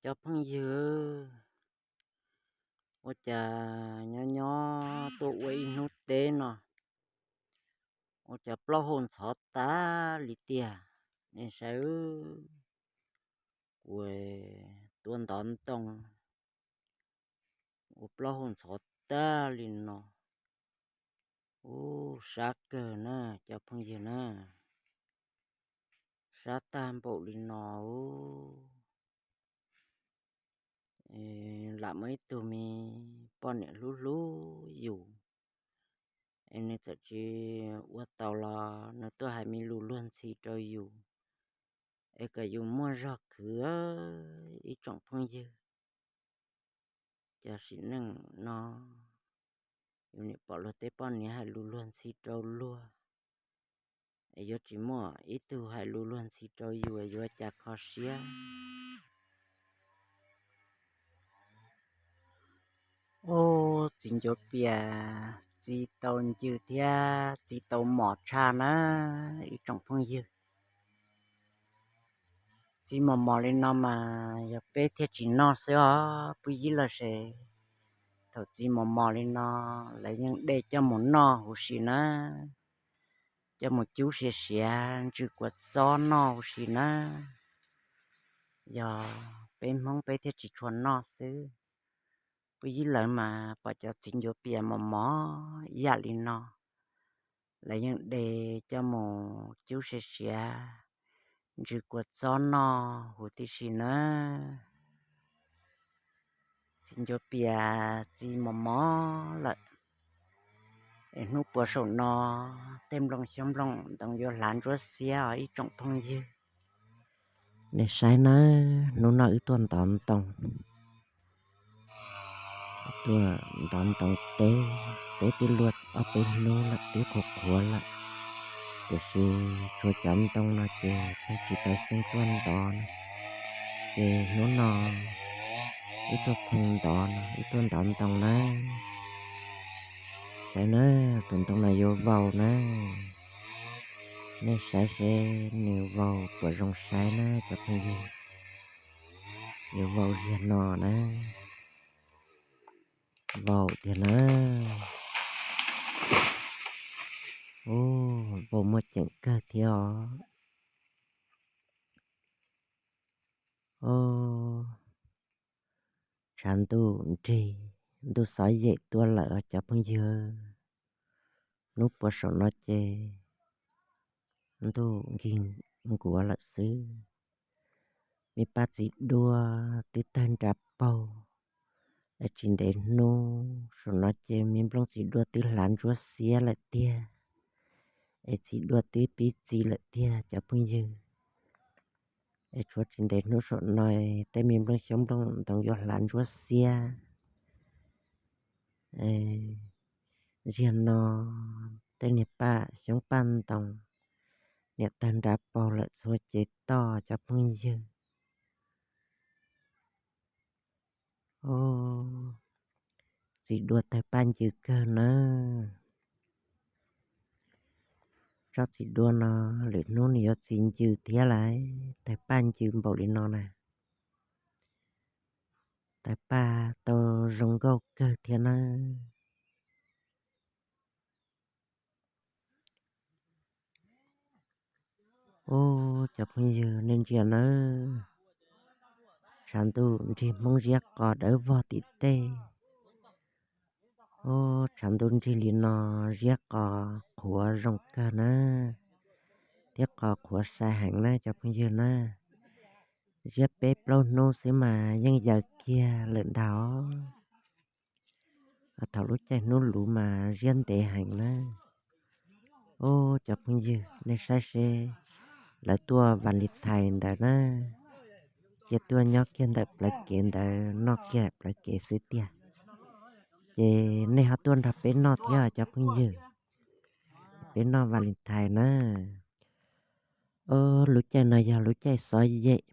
Cov phooj ywg, ua cas nyob nyob tuaj ua ib hnub teb no, ua cas plaub hau ntxhov tag li tiag. Nej saib, kuv tuaj ntov ntoo, ua plaub hau ntxhov tag li no. Ub, sab kawg na cov phooj ywg na, sab tag npaum li no. Lam muaj ib tug me poj niam hlub hlub yus, es nws txawm tsis ua tau los nws tuaj hais me lus luag ntxhi rau yus, es kom yus muaj zog khwv, ib tsoom phooj ywg. Cov sim neej no, yus nim pom luag tej poj niam hais lus luag ntxhi rau luag, es yuav tsis muaj ib tug hais lus luag ntxhi rau yus yuav cas kho siab. Ub, txiv ncuav pias txi tau ncw thiab txi tau mos tshaj na, ib tsoom phooj ywg. Txi mos mos li no mas yog peb thiaj tsis noj xwb os phooj ywg lawm se. Thaum txi mos mos li no, lawv yeej de coj mus noj huv si na, coj mus cub siav siav ntsw kua txob noj huv si na. Yog peb Hmoob peb thiaj tsis tshua noj xwb. Phooj ywg lawv mas pom cov txiv ncuav pias mos mos ib yam li no, lawv yeej de coj mus cub siav siav ntsw kua txob noj huv tib si na. Txiv ncuav pias txi mos mos lawm, es hnub puav saum no tej nplooj xyoob nplooj ntoos yuav hlav ntsuab xiab os ib tsoom phooj ywg. Nej saib nawb, hnub no wb tuaj ntov ntoo, tuaj ntov ntoo teb, teb twb luaj ob peb hnub lawm twb qhuav qhuav lawm, tiam sis tshuav cov ntoo no ces pheej tsis tau xyeej tuaj ntov na. Ces hnub no wb tuaj pheej ntov no, wb tuaj ntov ntoo na. Saib na, tus ntoo no yuav vau na. Nej saib seb nws vau puas zoo saib na cov phooj ywg. Yuav vau ziag no na. Vau tiag na. Ub, vau muaj ceem kawg thiab os. Ub, tshav ntuj nrig, ntuj xov yem tuaj lawm os cov phooj ywg. Hnub puav saum no ces ntuj nkig nkuav lawm xwb. Me paj txiv duaj twb tawg nra paug, es tsis ntev hnub saum no ces me nplooj txiv duaj twb hlav ntsuab xiab lawm tiag, es txiv duaj twb pib txi lawm tiag cov phooj ywg. Es tshuav tsis ntev hnub saum no tej me nplooj xyoob nplooj ntoos yuav hlav ntsuab xiab. Ziag no tej niag paj xyoob paj ntoos niam tawg nra paug lawm txhua cev toj cov phooj ywg. Ub, txiv duaj tawg paj ncw kawg nawb. Tsob txiv duaj no lwm hnub nws yuav txi ncw thiab lauj, tawg paj ncw npaum li no na. Tawg paj tau zoo nkauj kawg thiab nawb. Ub, cov phooj ywg nej ntsia nawb, tshav ntuj nrig Hmoob ziab qos dawb vog tim tej. Ub, tshav ntuj nrig li no ziab qos qhuav zoo kawg na, thiab qos qhuav sai heev na cov phooj ywg na. Ziab peb plaub hnub xwb mas yeej yaws kiag lawm ntag. Thaum lub caij hnub luv mas ziab ntev heev na. Ub, cov phooj ywg nej saib seb, lawv tuaj Valentine ntawd na, cia tuaj nyob kiag ntawm plawv kev ntawd noj kiag plawv kev xwb tiag. Ces nej ho tuaj nrog peb noj thiab cov phooj ywg, peb noj Valentine na. Ob, lub caij no yog lub caij xov yem,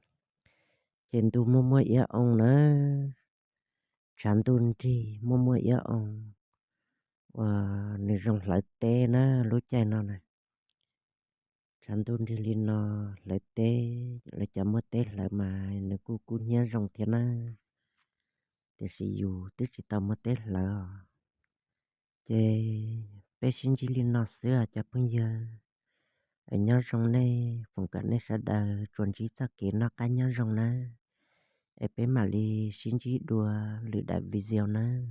ces ntuj muaj muaj iab oo na, tshav ntuj nrig muaj muaj iab oo, uas nws zoo hlawv teb na lub caij no na. Hla ntuj nrig li no, hlawv teb, lawv cov muab teb hlawv mas nws kuj kub hnyiab zoo thiab nawb, tiam sis yus twb tsis tau muab teb hlawv os. Ces peb sib ntsib li no xwb os cov phooj ywg. Es nyob zoo nej, foom kom nej sawv daws tsuas ntsib txoj kev noj qab nyob zoo nawb. Es peb mam li sib ntsib dua lwm daim video nawb.